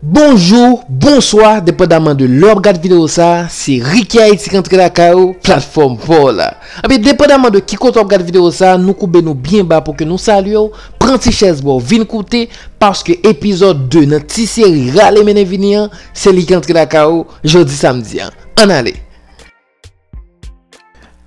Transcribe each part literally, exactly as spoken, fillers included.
Bonjou, bonswa, depandaman de lè w ap gad videyo sa, se Ricky Haiti k antre lakay ou, platfòm pa w la. Anben, depandaman de ki kote w ap gad videyo sa, nou koube nou byen ba pou ke nou salye w, pran ti chèz ba w, vin koute, paske epizòd de nan ti seri Rale Mennen Vini an, se li k antre lakay ou, jodi samdi an. Ann ale!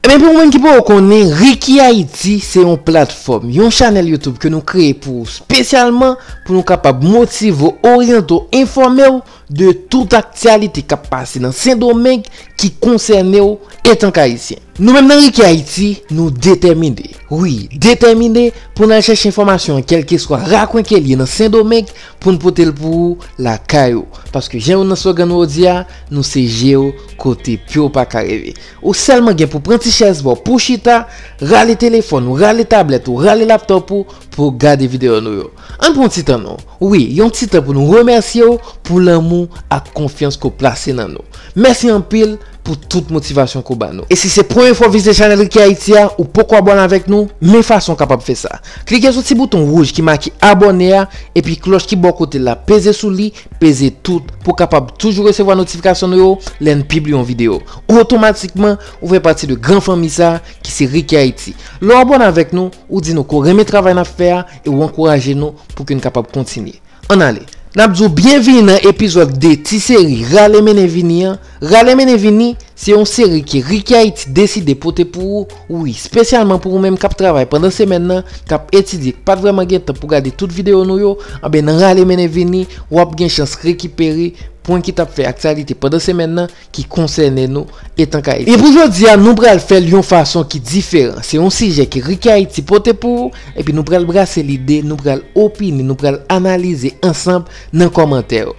Ebyen, pou ou menm ki poko konnen, Ricky Haiti se yon platfòm, yon chanèl YouTube ke nou kreye pou ou espesyalman pou nou kapab motive w, oryante w, enfòme w de tout aktyalite k ap pase nan Sendomeng ki konsène w etank Ayisyen. Nou menm nan Ricky Haiti, nou detèmine, wi, detèmine pou n al chèche enfòmasyon an kèlkeswa rakwen ke l ye nan Sendomeng pou n pote l pou ou lakay ou. Paske jan youn nan slogan nou yo di a, nou se je w kote pye w pa ka rive. Ou sèlman gen pou pran ti chèz ba w pou chita, rale telefòn ou, rale tablèt ou, rale laptòp ou pou w gade videyo nou yo. Ann pran yon ti tan non. Wi, yon ti tan pou nou remèsye w pou lanmou ak konfyans ke w plase nan nou. Mèsi anpil pou tout motivasyon ke w ba nou. E si se premye fwa w vizite chanèl Ricky Haiti a, ou poko abòne avèk nou, men fason w kapab fè sa. Klike sou ti bouton wouj ki make abòne a, epi klòch ki bò kote l la, peze sou li, peze tout pou w kapab toujou resevwa notifikasyon nou yo lè n pibliye yon videyo. Otomatikman, ou fè pati de gran fanmi sa a ki se Ricky Haiti. Lè w abòne avèk nou, ou di nou ke w renmen travay n ap fè a e w ankouraje nou pou ke n kapab kontinye. Ann ale! N ap di w byenvini nan epizòd de ti seri Rale Mennen Vini an. Rale Mennen Vini, se yon seri ke Ricky Haiti deside pote pou ou, wi, espesyalman pou ou menm k ap travay pandan semèn nan, k ap etidye, k pa t vrèman gen tan pou gade tout videyo nou yo, anben nan Rale Mennen Vini, w ap gen chans rekipere pwen ki t ap fè aktyalite pandan semèn nan ki konsène nou etank Ayisyen. E pou jodi a, nou pral fè l yon fason ki diferan. Se yon sijè ke Ricky Haiti pote pou ou, epi nou pral brase lide, nou pral opine, nou pral analize ansanm nan kòmantè yo.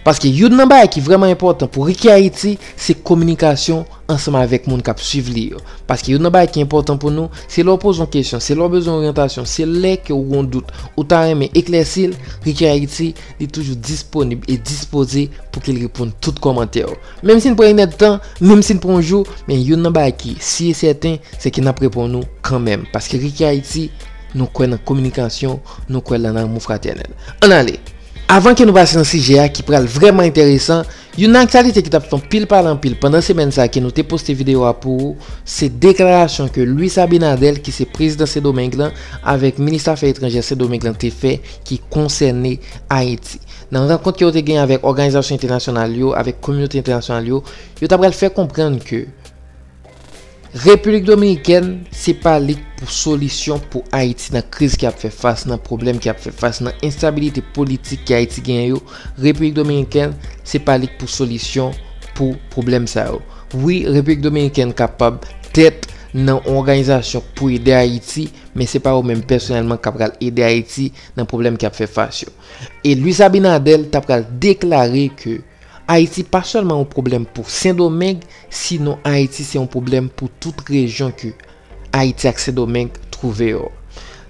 Paske youn nan bagay ki vrèman enpòtan pou Ricky Haiti, se kominikasyon ansanm avèk moun k ap swiv li yo. Paske youn nan bagay ki enpòtan pou nou, se lè w poze yon kesyon, se lè w bezwen oryantasyon, se lè ke w gen yon dout, ou ta renmen eklèsi l, Ricky Haiti, li toujou disponib e dispoze pou ke l reponn tout kòmantè w. Menm si n pran inèdtan, menm si n pran yon jou, men youn nan bagay ki si e sèten, se ke n ap reponn ou kanmenm. Paske Ricky Haiti, nou kwè nan kominikasyon, nou kwè nan lanmou fratènèl. Ann ale! Avan ke nou pase nan sijè a ki pral vrèman enteresan, youn nan aktyalite ki t ap fè anpil pale anpil pandan semèn sa a ke nou te poste videyo a pou ou, se deklarasyon ke Luis Abinader, ki se prezidan Sendomeng lan, avèk minis afè etranjè Sendomeng lan te fè ki konsène Ayiti. Nan rankont ke yo te genyen avèk òganizasyon entènasyonal yo, avèk kominote entènasyonal yo, yo ta pral fè konprann ke Repiblik Dominikèn se pa li k pou solisyon pou Ayiti nan kriz ke y ap fè fas, nan pwoblèm ke y ap fè fas, nan enstabilite politik ke Ayiti genyen yo. Repiblik Dominikèn se pa li k pou solisyon pou pwoblèm sa yo. Wi, Repiblik Dominikèn kapab tèt nan yon òganizasyon pou ede Ayiti, men se pa yo menm pèsonèlman k ap pral ede Ayiti nan pwoblèm ke y ap fè fas yo. E Luis Abinader ta pral deklare ke Ayiti pa sèlman yon pwoblèm pou Sendomeng, sinon Ayiti se yon pwoblèm pou tout rejyon ke Ayiti ak Sendomeng twouve yo.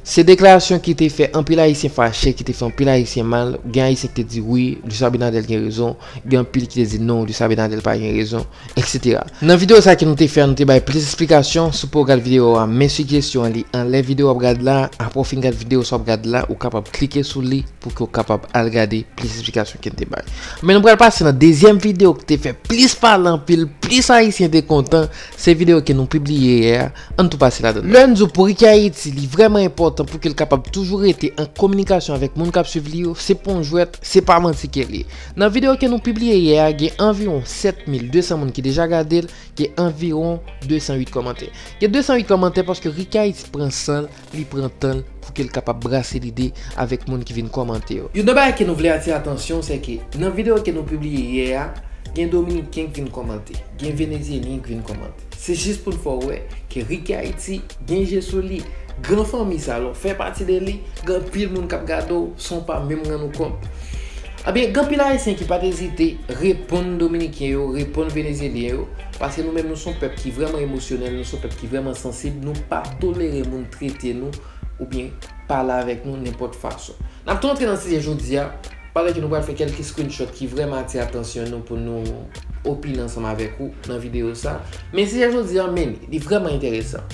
Se deklarasyon ki te fè anpil Ayisyen fache, ki te fè anpil Ayisyen mal. Gen Ayisyen ki te di wi, Luis Abinader gen rezon. Gen anpil ki te di non, Luis Abinader pa gen rezon, etsetera. Nan videyo sa ke nou te fè a, nou te bay plis esplikasyon. Si w poko gad videyo a, men sijesyon an li anlè videyo w ap gad la. Apre w fin gad videyo sa w ap gad la, ou kapab klike sou li pou ke w kapab al gade plis esplikasyon ke n te bay. Men nou pral pase nan dezyèm videyo ki te fè plis pale anpil, plis Ayisyen te kontan. Se videyo ke nou pibliye yè a. Ann tou pase ladan l. Lè n di w pou Ricky Haiti, li vrèman enpòtan pou ke l kapab toujou rete an kominikasyon avèk moun k ap swiv li yo, se pa yon jwèt, se pa manti ke l ye. Nan videyo ke nou pibliye yè a, gen anviwon sèt mil de san moun ki deja gade l, gen anviwon de san uit kòmantè. Gen de san uit kòmantè paske Ricky Haiti pran san l, li pran tan l pou ke l kapab brase lide avèk moun ki vin kòmante yo. Youn nan bagay ke nou vle atire atansyon, se ke nan videyo ke nou pibliye yè a, gen Dominiken k vin kòmante, gen Venezyelyen k vin kòmante. Se jis pou n fè w wè ke Ricky Haiti gen je sou li. Gran fanmi sa, lè w fè pati de li, gen anpil moun k ap gade w san w pa menm rann ou kont. Ebyen, gen anpil Ayisyen ki pa t ezite reponn Dominiken yo, reponn Venezyelyen yo, paske nou menm nou se yon pèp ki vrèman emosyonèl, nou se yon pèp ki vrèman sansib, nou pa tolere moun trete nou oubyen pale avèk nou nenpòt fason. N ap tou rantre nan sijè jodi a, pandan ke nou pral fè kèlke screenshot ki vrèman atire atansyon nou pou nou opine ansanm avèk ou nan videyo sa. Men sijè jodi a, men li, li vrèman enteresan.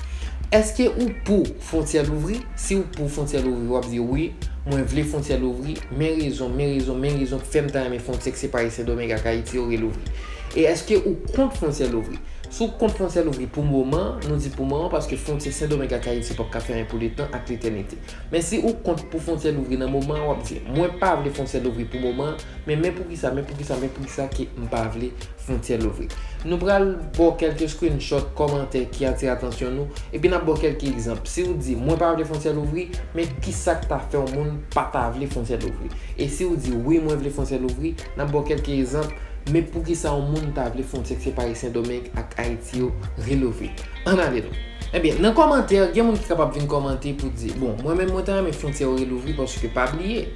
Èske ou pou fwontyè louvri? Si ou pou fwontyè louvri, w ap di wi, Mwen vle fwontyè louvri, men rezon, men rezon, men rezon k fè m ta renmen fwontyè k separe Sendomeng ak Ayiti yo relouvri. E èske ou kont fwontyè louvri? Si w kont fwontyè louvri pou moman, nou di pou moman paske fwontyè Sendomeng ak Ayiti p ap ka fèmen pou letan ak letènite. Men si ou kont pou fwontyè louvri nan moman an, w ap di, mwen pa vle fwontyè louvri pou moman an, men men poukisa, men poukisa, men poukisa ke m pa vle fwontyè louvri. Nou pral ba w kèlke screenshot kòmantè ki atire atansyon nou, epi n ap ba w kèlke egzanp. Si w di, mwen pa vle fwontyè louvri, men kisa k ta fè yon moun pa ta vle fwontyè louvri? E si w di, wi, mwen vle fwontyè louvri, n ap ba w kèlke egzanp, men poukisa yon moun ta vle fwontyè k separe Sendomeng ak Ayiti yo relouvri? Ann ale non. Ebyen, nan kòmantè, gen moun ki kapab vin kòmante pou di, bon, mwen menm mwen ta renmen fwontyè yo relouvri paske pa bliye,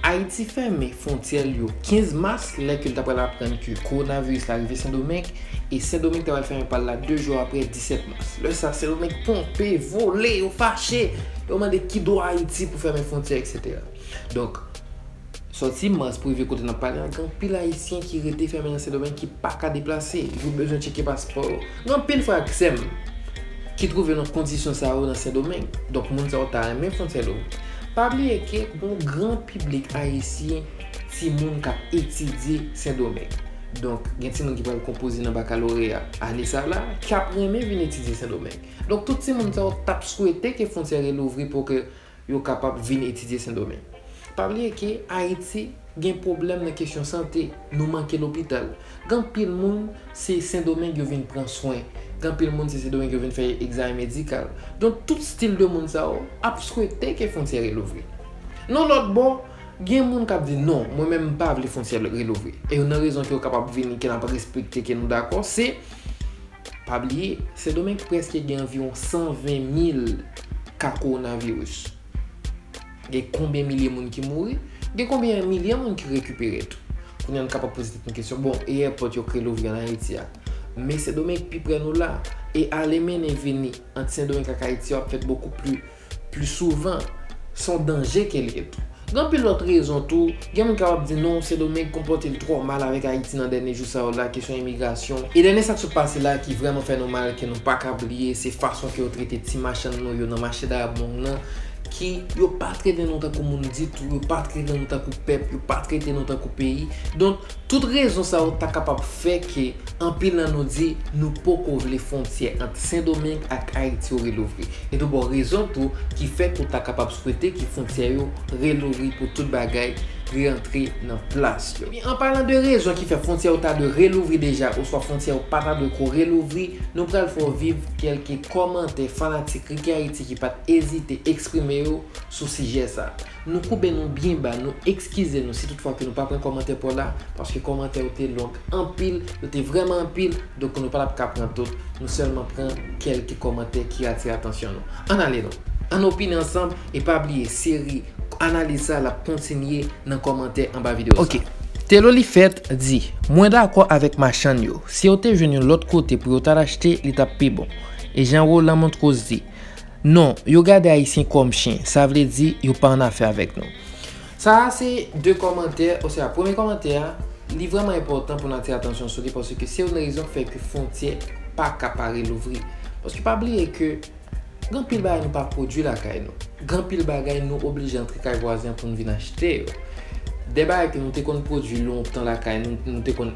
Ayiti fèmen fwontyè l yo kenz mas, lè ke l ta pral aprann ke kowonaviris la rive Sendomeng, e Sendomeng ta pral fèmen pa l la de jou apre, disèt mas. Lè sa, Sendomeng ponpe, vole, yo fache, yo mande ki dwa Ayiti pou fèmen fwontyè, etsetera. Donk, sòti mas pou rive kote n ap pale a, gen anpil Ayisyen ki rete fèmen nan Sendomeng ki pa ka deplase. Yo bezwen tcheke paspò yo. Gen anpil frè ak sè m ki twouve yo nan kondisyon sa yo nan Sendomeng. Donk, moun sa yo ta renmen fwontyè louvri. Pa bliye ke gen yon gran piblik ayisyen, timoun k ap etidye Sendomeng. Donk, gen timoun ki pral konpoze nan bakaloreya ane sa la, k ap renmen vin etidye Sendomeng. Donk, tout timoun sa yo t ap swete ke fwontyè relouvri pou ke yo kapab vin etidye Sendomeng. Pa bliye ke Ayiti gen pwoblèm nan kesyon sante, nou manke lopital. Gen anpil moun, se Sendomeng yo vin pran swen. Gen anpil moun, se Sendomeng yo vin fè egzamen medikal. Donk, tout stil de moun sa yo ap swete ke fwontyè relouvri. Nan lòt bò, gen moun k ap di, non, mwen menm m pa vle fwontyè relouvri. E youn nan rezon ke yo kapab vini, ke n ap respekte, ke nou dakò, se, pa bliye, Sendomeng prèske gen anviwon san ven mil ka kowonaviris. Gen konbyen milye moun ki mouri? Gen konbyen milye moun ki rekipere tou? Kounye a nou kapab poze tèt nou kesyon, bon, e èpòt yo k relouvri ann Ayiti a? Men Sendomeng pi prè nou la, e ale mennen vini ant Sendomeng ak Ayiti yo ap fèt bokou pli, pli souvan. Se yon danje ke l ye tou. Gen anpil lòt rezon tou. Gen moun k ap di non, Sendomeng konpòte l twò mal avèk Ayiti nan dènye jou sa yo la, kesyon imigrasyon. E dènye sa k sot pase la ki vrèman fè nou mal, ke nou pa ka bliye, se fason ke yo trete ti machann nou yo nan mache Dayabong nan, ki yo pa trete nou tankou moun ditou, yo pa trete nou tankou pèp, yo pa trete nou tankou peyi. Donk, tout rezon sa yo ta kapab fè ke anpil nan nou di nou poko vle fwontyè ant Sendomeng ak Ayiti yo relouvri. E nou ba w rezon tou ki fè ke w ta kapab swete ke fwontyè yo relouvri pou tout bagay reantre nan plas yo. Epi, an palan de rezon ki fè fwontyè yo ta dwe relouvri deja oswa fwontyè yo pa ta dwe ko relouvri, nou pral fè w viv kèlke kòmantè fanatik Ricky Haiti ki pa t ezite eksprime yo sou sijè sa. Nou koube nou byen ba, nou ekskize nou si tout fwa ke nou pa pran kòmantè pa w la, paske kòmantè yo te long anpil, yo te vrèman anpil, donk nou pa t ap ka pran tout, nou sèlman pran kèlke kòmantè ki atire atansyon nou. Ann ale non. Ann opine ansanm e pa bliye seri analiz sa l ap kontinye nan kòmantè anba videyo sa. Ok. Telolifèt di, mwen dakò avèk machann yo. Si yo te jwenn yon lòt kote pou yo t al achte, li t ap pi bon. E Jean Roland Montrose di, non, yo gade Ayisyen kòm chen, sa vle di yo pa annafè avèk nou. Sa a se de kòmantè, oswa premye kòmantè a, li vrèman enpòtan pou n atire atansyon sou li, paske se youn nan rezon k fè ke fwontyè pa ka pa relouvri. Paske pa bliye ke gen anpil bagay nou pa pwodui lakay nou. Gen anpil bagay nou oblije antre kay vwazen an pou n vin achte yo. De bagay ke nou te konn pwodui lontan lakay nou, nou te konn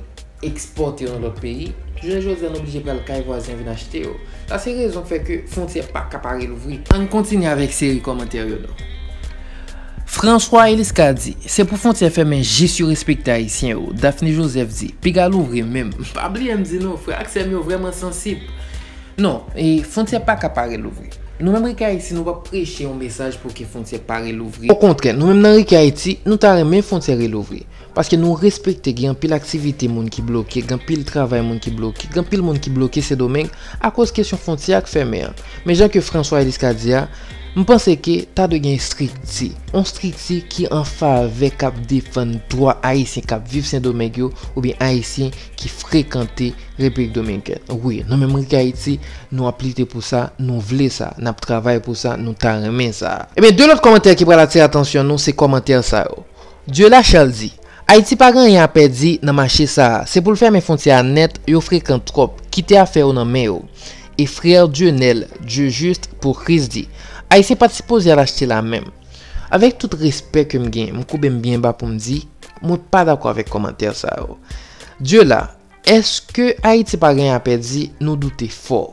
ekspòte yo nan lòt peyi, jounen jodi a nou oblije pral kay vwazen an vin achte yo. Sa se rezon k fè ke fwontyè pa ka pa relouvri. Ann kontinye avèk seri kòmantè yo non. François Elisca di, se pou fwontyè fèmen jis yo respekte Ayisyen yo. Daphne Joseph di, piga louvri menm. Pa bliye m di nou, frè ak sè m yo vrèman sansib. Non, e fwontyè pa ka pa relouvri. Nou menm Ricky Haiti, nou p ap preche yon mesaj pou ke fwontyè pa relouvri. Okontrè, nou menm nan Ricky Haiti, nou ta renmen fwontyè relouvri. Paske nou respekte gen anpil aktivite moun ki bloke, gen anpil travay moun ki bloke, gen anpil moun ki bloke Sendomeng akoz kesyon fwontyè a k fèmen an. Men jan ke François Elisca di a, m panse ke ta dwe gen estrikti. Yon estrikti ki an favè k ap defann dwa Ayisyen k ap viv Sendomeng yo oubyen Ayisyen ki frekante Repiblik Dominikèn. Wi, nou menm Ricky Haiti, nou ap lite pou sa, nou vle sa, n ap travay pou sa, nou ta renmen sa. Ebyen, de lòt kòmantè ki pral atire atansyon nou, se kòmantè sa yo. Dieu Lachal di, Ayiti pa gen anyen a pèdi nan mache sa a, se pou l fèmen fwontyè a nèt, yo frekan twòp, kite afè yo nan men yo. E frè Dieunel Dieujuste pou Kris di, Ayisyen pa t sipoze al achte la menm. Avèk tout respè ke m gen, m koube m byen ba pou m di, mwen pa dakò avèk kòmantè sa yo. Dye la, èske Ayiti pa gen a pèdi? Nou doute fò.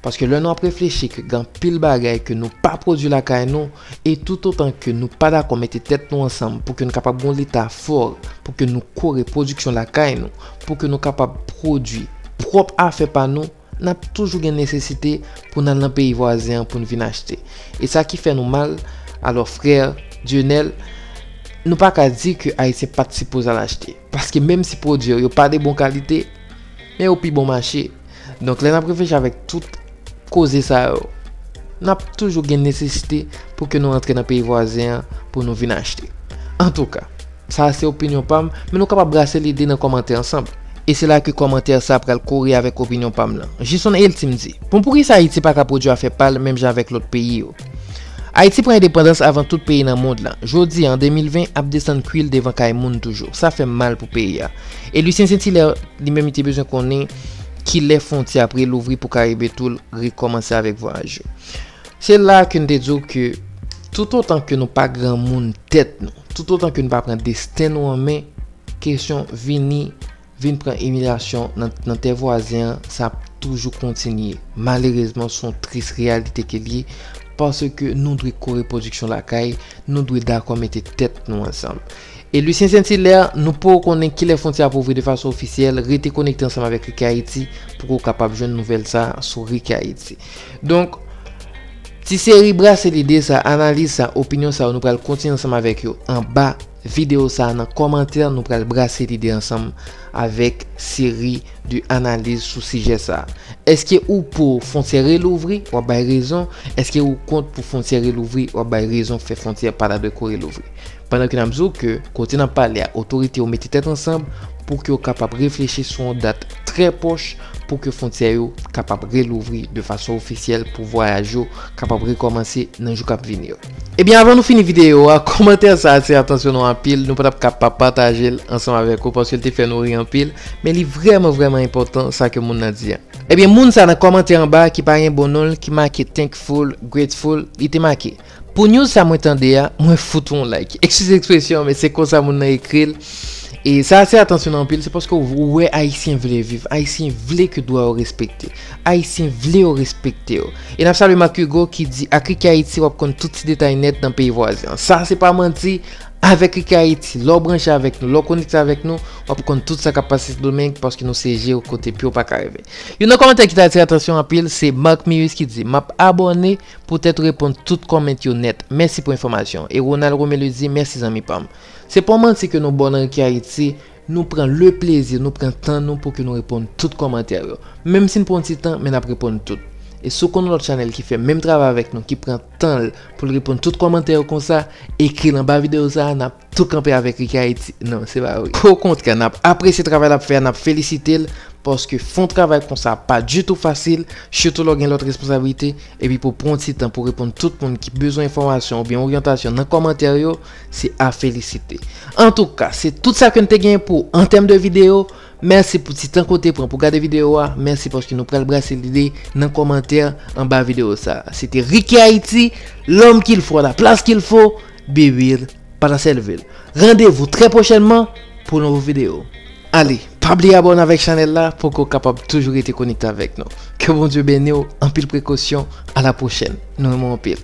Paske lè nou ap reflechi ke gen anpil bagay ke nou pa pwodui lakay nou, e toutotan ke nou pa dakò mete tèt nou ansanm pou ke nou kapab gen yon Leta fò, pou ke nou kore pwodiksyon lakay nou, pou ke nou kapab pwodui pwòp afè pa nou, n ap toujou gen nesesite pou n al nan peyi vwazen an pou n vin achte. E sa ki fè nou mal, alò frè Dyenèl, nou pa ka di ke Ayisyen pa t sipoze al achte. Paske menm si pwodui yo, yo pa de bon kalite, men yo pi bon mache. Donk, lè n ap reflechi avèk tout koze sa yo, n ap toujou gen nesesite pou ke nou rantre nan peyi vwazen an pou nou vin achte. Antouka, sa a se opinyon pa m, men nou kapab brase lide nan kòmantè ansanm. E se la ke kòmantè sa a pral kore avèk opinyon pa m lan. Jison Eltim di, bon, poukisa Ayiti pa ka pwodui afè pa l menm jan avèk lòt peyi yo? Ayiti pran endepandans avan tout peyi nan mond lan. Jodi a, an de mil ven, ap desann kwi l devan kay moun toujou. Sa fè m mal pou peyi a. E Lucien Saint Hilaire, li menm, li te bezwen konnen kilè fwontyè ap relouvri pou Karibe tou l rekòmanse avèk vwayaj yo. Se la ke n te di w ke toutotan ke nou pa granmoun tèt nou, toutotan ke nou pa pran desten nou an men, kesyon vini, vin pran imilyasyon nan, nan tè vwazen an, sa ap toujou kontinye. Malerezman, se yon tris reyalite ke l ye, paske nou dwe kore pwodiksyon lakay, nou dwe dakò mete tèt nou ansanm. E Lucien Saint Hilaire, nou poko konnen kilè fwontyè ap ouvri de fason ofisyèl, rete konekte ansanm avèk Rick Haiti pou ke w kapab jwenn nouvèl sa a sou Rick Haiti. Donk, ti seri brase lide sa, analiz sa, opinyon sa yo, nou pral kontinye ansanm avèk yo anba videyo sa a nan kòmantè, nou pral brase lide ansanm avèk seri de analiz sou sijè sa a. Èske ou pou fwontyè relouvri? W ap bay rezon. Èske ou kont pou fwontyè relouvri? W ap bay rezon fè fwontyè pa ta dwe ko relouvri. Pandan ke n ap di w ke kote n ap pale a, otorite yo mete tèt ansanm pou ke yo kapab reflechi sou yon dat trè pwòch pou ke fwontyè yo kapab relouvri de fason ofisyèl pou vwayaj yo kapab rekòmanse nan jou k ap vini yo. Ebyen, avan nou fini videyo a, kòmantè sa atire atansyon nou anpil, nou pa t ap ka pa pataje l ansanm avèk ou paske l te fè nou ri anpil, men li vrèman, vrèman enpòtan sa ke moun nan di a. Ebyen, moun sa nan kòmantè anba ki pa gen bon non l, ki make thankful, grateful, li te make, pou news sa mwen tande a, mwen fout ou yon like. Eskize ekspresyon, men se konsa moun nan ekri l. E sa atire atansyon nou anpil, se paske w, w wè Ayisyen vle viv, Ayisyen vle ke dwa yo respekte, Ayisyen vle yo respekte yo. E n ap salye Marc Hugo ki di, ak Rick Haiti, w ap konn tout ti detay nèt nan peyi vwazen an. Sa se pa manti, avèk Rick Haiti, lè w branche avèk nou, lè w konekte avèk nou, w ap konn tout sa k ap pase Sendomeng paske nou se je w kote pye w pa ka rive. Youn nan kòmantè ki t atire atansyon anpil, se Mark Mius ki di, m ap abòne poutèt ou reponn tout kòmant yo nèt. Mèsi pou enfòmasyon. E Ronald Romelu di, mèsi zanmi pa m. Se pa yon manti ke nou bon nan Rick Haiti, nou pran le plezi, nou pran tan nou pou ke nou reponn tout kòmantè yo. Menm si n pran yon ti tan, men n ap reponn tout. E si w konn yon lòt chanèl ki fè menm travay avèk nou, ki pran tan l pou l reponn tout kòmantè yo konsa, ekri l anba videyo sa a, n ap tou kanpe avèk Rick Haiti. Non, se pa vre. Okontrè, n ap apresye travay l ap fè a, n ap felisite l, paske fè yon travay konsa pa ditou fasil, sitou lè w gen lòt responsablite, epi pou pran yon ti tan pou reponn tout moun ki bezwen enfòmasyon oubyen oryantasyon nan kòmantè yo, se a felisite. Antouka, se tout sa ke n te genyen pou w an tèm de videyo. Mèsi pou ti tan ke w te pran pou gade videyo a. Mèsi paske nou pral brase lide nan kòmantè anba videyo sa a. Se te Ricky Haiti, l'homme qu'il faut à la place qu'il faut, Bibil, pa nan sèl vil. Randevou trè pwochènman pou nouvo videyo. Ale, pa bliye abòne avèk chanèl la pou ke w kapab toujou rete konekte avèk nou. Ke Bondye beni w, anpil prekosyon, a la pwochèn. Nou renmen w anpil.